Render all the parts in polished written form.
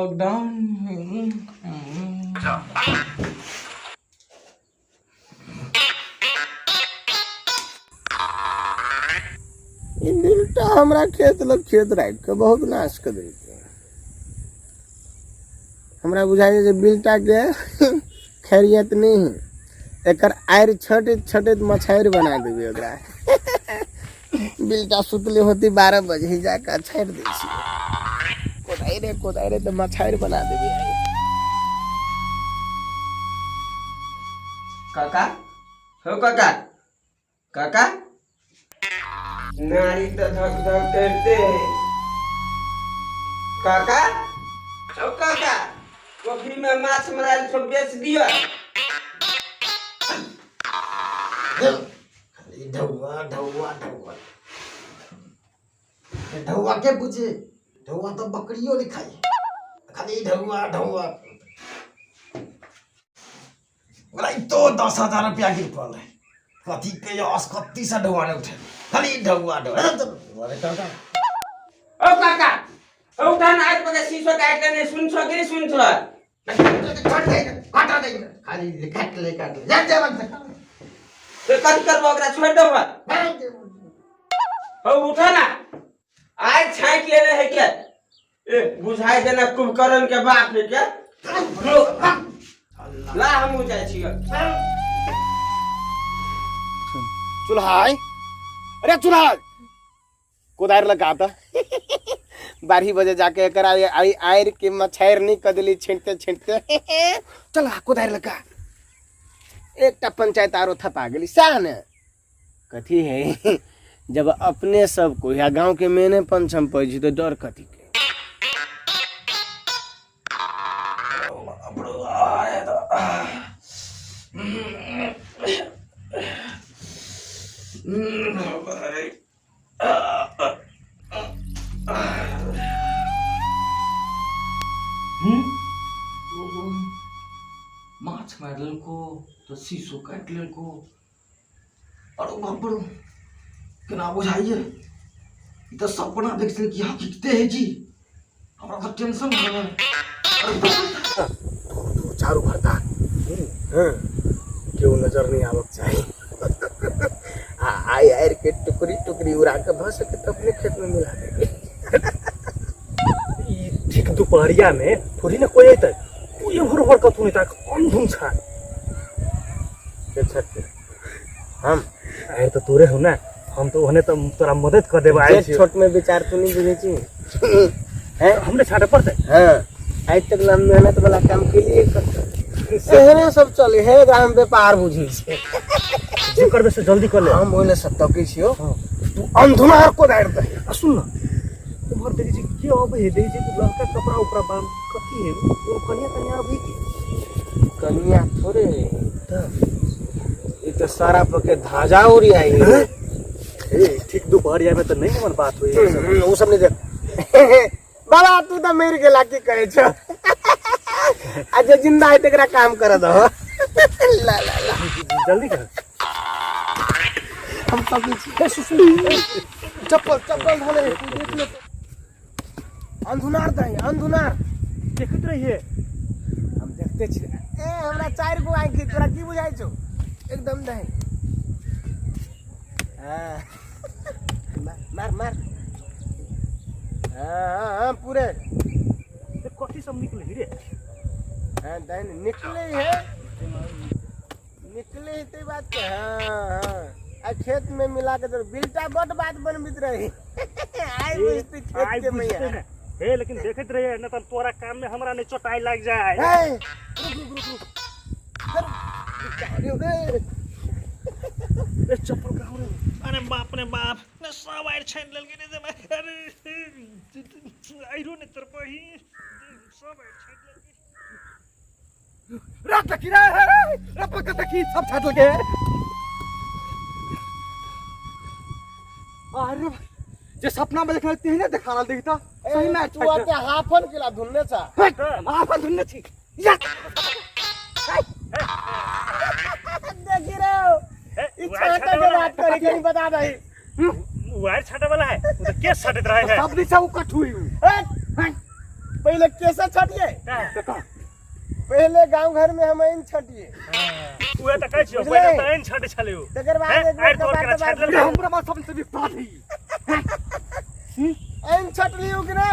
Lockdown. ई बिलटा हमरा खेत लग खेत राखि कऽ बहुत नाश कऽ देलकै। हमरा बुझाइए जे बिलटाके खैरियत नहि है। एकर आड़ि छटैत छटैत मछारि बना देबै ओकरा। बिलटा सुतले होती 12 बजे जाके छाटि दै छियै कोदारि कोदारि तऽ मछारि बना देबै। काका हो काका, काका नारी तऽ धक धक करते है। काका हो काका, पोखरी में माछ मरायल सब बेच दिअ। खाली ढौआ ढौआ ढौआ ढौआ के पूछे, ढौआ तो बकरियो नहीं खाई, खाली ढौआ ढौआ। बोला तो 10,000 रुपया गिर पड़ल है, कथी के यश कत्ती से ढौआ नहीं उठे, खाली ढौआ ढौआ। अरे काका ओ काका, ओ उठा ना, आज पके शीशो काट लेने सुन छ कि नहीं सुन छ? काट दे काट दे, खाली काट ले काट ले जा जा बंद। तो कथी करबो ओकरा छोड़ देबो? ओ उठा ना, आज छाँक लेने है के ए बुझाइ देना कुंभकर्ण के बाप है के ला हम जाइ छियै। चुल्हाई, अरे चुल्हाई कोदारि लगा त 12 बजे जाके एकर आई आई आयर के मछारि नहीं कर देली छिंटते छिंटते। चल कोदारि लगा, एकटा पंचायत आरो थपा गेली सएह ने। कथी है जब अपने सब को या गांव के मेने पंचम पै छी तो डर कथी के? माछ मारि लेलको तऽ शीशो काटि लेलको। अरे बाप रे, केना बुझाइए ई तऽ सपना देख छलै कि हकीकते है जी। हमरा तऽ टेंशन भऽ गेल। अरे बाप रे। तू चारू भरता हाँ केओ नजर नहीं आवक चाही आ आई आयर के टुकड़ी टुकड़ी उड़ा के भऽ सके तो अपने खेत में मिला देंगे। ई ठीक दुपहरिया में थोड़ी ना कोई अयतै, तू एम्हर ओम्हर कतहु नहि ताक, अंधुम छा के छथि हम आयर तऽ तोरे हो ना, हम तो ओहने तो तोरा मदद कर देब आयल जेठ छियौ। छोट में विचार तू नहीं बुझे छी हैं? हमरे छाटे पड़तै। हाँ आइ तक हम मेहनत वाला काम के लिए एहने सब चले है, एकरा हम व्यापार बुझै छी। जे करबे से जल्दी कर ले। हम ओइले से तकै छियौ। हाँ। तू अंधुनार कोदारि दही। आ सुन न, उम्हर देखै छी के अबै है, देखै छी लड़का कपड़ा उपड़ा बांध कथी है, ओ कनिया कनिया अबै की? कनिया थोड़े है ई तो सारा पके धाजा उड़ी आई है। ए ठीक दुपहरिया में तो नहीं हमर बात हुई है सब। उ सब नहीं देख। बाबा तू तो मर गेला की कहै छ, आ जे जिंदा है तेकरा काम कर दो। ला ला ला जल्दी कर। हम तकै छी। ए, सुन, चप्पल चप्पल धोले देख ले, अंधुनार दही अंधुनार देखैत रहिए। हम देखते छी। ए हमरा 4 गो आँखि, तोरा की बुझाइ छौ? एकदम दही। हाँ मार मार। हाँ हाँ हाँ पूरे। ए, कथी सब निकले रे? हाँ दही निकले है, निकले ही ते बात के। हाँ हाँ आ खेत में मिला के तो बिलटा बड बात बनबित रही। आइ बुझती खेत आइ के बुझते मैया। ने। हे लेकिन देखैत रहिए न त तोरा काम में हमरा नहीं चोटाई लाग जाए। हे, रुक रुक रुक रुक। अरे, रे। ए चप्पल कहाँ रे? अरे बाप रे बाप, ने सब आइर छानि लेलकै रे जमा। अरे आइरो ने तोर बही सब आइर छानि लेलकै। रख देखी रे, रे पकड़ देखी सब छाट लगे। अरे जे सपना में देखले तेहने देखा रहल देखी त सही में तू आते हाफन केला धुनने छा। हाफन धुनने छी। या देखी रे ई छाटा के बात करे के बता दही। वायर छाटे वाला है, वो तो केस छाटत रहे है। सब दिशा उ कठुई। ए, पहले केसा छटिए? पहले गांव घर में हम इन छटिए। उहे तऽ कहै छियौ। बुझलै? पहिले तऽ ऐन छटै छलै ओ। तकर बाद हैं? एक बेर आरि तोड़ कपार के तपार छाटि लेलकै। हमरा बात सब से भी पाप है। ऐन छटलियो कि ना,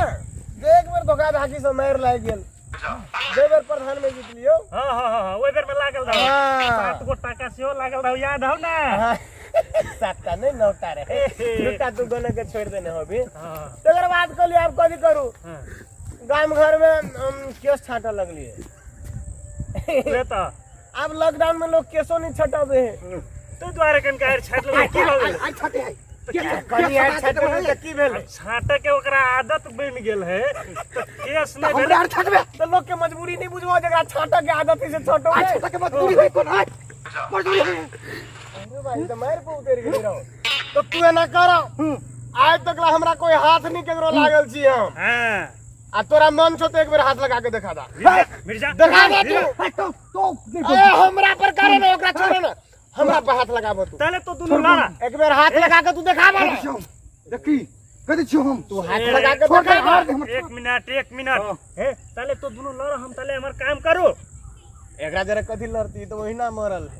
जे एक बेर धोखा धाकी से मारि लागि गेल, जे बेर प्रधान में जीत लियो। हँ हँ हँ हँ, ओहि बेर में लागल रहौ। हाँ। 7 गो टाका सेहो लागल रहौ, याद हौ ने? हाँ, 7टा नहीं, 9टा रहे, 2टा तू गने के छोड़ देने हो भी। हाँ। तकर बाद कहलिए आब कथी करू? हाँ। गाम घर में हम केस छाटऽ लगलिए। उहे तऽ। आब लॉकडाउन में लोग केसो नहीं छटबे है। तू दुआरे कनका आरि छाटि लेलकै, की भऽ गेलै? आई छाटे है। कनी आइ छटबे तऽ की भेलै? छाटे के ओकरा आदत बनि गेल है तऽ केस नहि हमरा भेलै। आर छाटबे। तऽ लोग के मजबूरी नहीं बुझबो, जकरा छाटऽ के आदत है से छटो। आई छाटे के मजबूरी है कोन? आई मजबूरी है। अरे भाई, तऽ मारि पे उतरि गेली रहो। तऽ तू एना कर, आइ तक ला हमरा कोई हाथ नहीं केकरो लागल छी हम। हाँ। आ तोरा मन छौ तऽ एक बेर हाथ लगा के देखा दा। मिर्जा, मिर्जा। देखा दे तू। आई तो नहीं। ए, हमरा पर करे ना, ओकरा छोड़े ना, हमरा पर हाथ लगाबो तू। ताले तो दुनू लड़ा। एक बेर हाथ लगा के तू देखाबो ना। देखी कह दै छियौ हम। तू हाथ लगा के छोड़ दे, देखा। मार दे हमर। एक मिनट, एक मिनट। हे, ताले तो दुनू लड़ा, हम ताले हमर काम करू। एकरा जरा कथी लड़ती, तऽ ओहिना मरल है।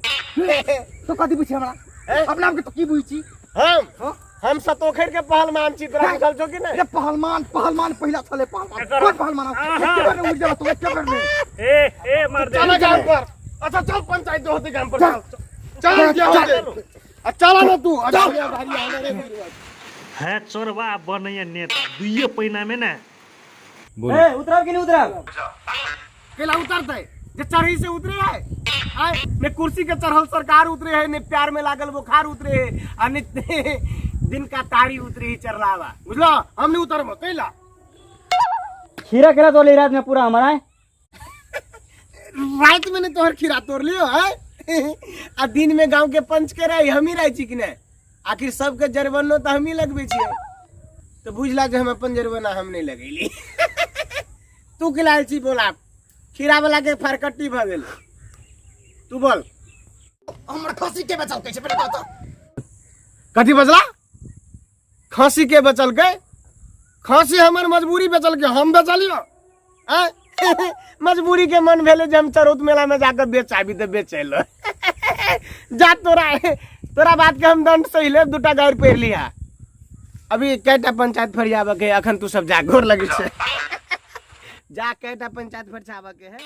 तो कथी बुझी हमरा? अपना आपके तो की बुझी छी? हम हाँ? हम सतोखर के पहलवान छी, तोरा बुझल छौ कि नहि? अरे पहलवान, पहलवान पहिला छलै पहलवान। एकर- कोन पहलवान? आहा। एके बेर में उड़ जाला तो, एके बेर में। ए ए, मार दे। चल गाम पर। अच्छा चल, पंचायत जो होते गाम पर। चल। चल चल, जे होते। आ चल ना तू अच्छा भारी आने रे। है चोरवा बनैया नेता दुइये पैना में ने। ए, उतरब कि नहीं उतरब? केला उतरते जे चढ़ी से उतरे है? आय ने कुर्सी के चढ़ल सरकार उतरे है, ने प्यार में लागल बुखार उतरे है, आ ने दिन का तारी उतरे है चरलावा, बुझलो? हम नहीं उतरबो कैला। खीरा केला तोड़ ली रात में पूरा हमारा है। रात में ने तोहर खीरा तोड़ लियो है, आ दिन में गांव के पंच के रही हम ही रहे छी कि नहीं? आखिर सबके जरबनो तो हम ही लगबे छियै, तो बुझला जे हम अपन जरबना हम नहीं लगेली। तू खिलायल छी बोला, खीरा वाला के फरकट्टी भऽ गेल। तू बोल। हमर खसी के बचाव कैसे पहिले बता। कथी बजला? खांसी के बचल के? खांसी हमर मजबूरी बचल के, हम बचलियो आँय? मजबूरी के मन भेलै जे हम चरौत मेला में जाकर बेच आबी तऽ बेच अयलो। जा, तोरा तोरा बात के हम दंड सही लेब, 2टा गारि पढ़ि लिहा। अभी कएटा पंचायत फरियाबऽ के है? अखन तू सब जा, गोर लगै छै, जा। कएटा पंचायत फरियाबऽ के है?